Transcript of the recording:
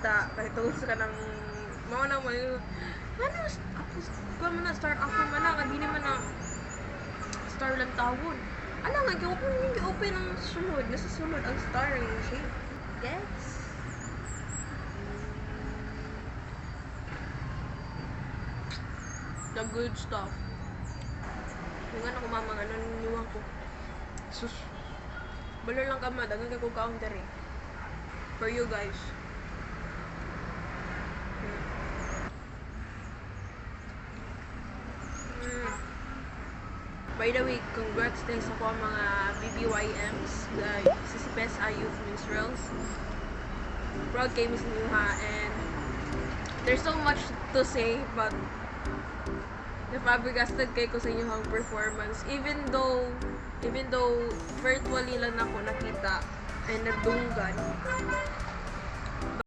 nakita kahit tungod sa kanang mao na mo ano ako kuan man na star ako man na dili man na star lang tawon. Ala nga gi-open yung gi-open ang sulod, nasa sulod ang star yung shape. Gets? The good stuff. Yung ano ko mama nga naniwang ko. Sus. Balo lang ka ma, daghan kay kog kaon diri. For you guys. By the way, congrats din sa ko mga BBYMs, the CCPSI Youth Minstrels. Proud kay Miss Niuha, and there's so much to say, but na-flabbergasted kay ko sa inyong performance. Even though virtually lang ako nakita and nadunggan.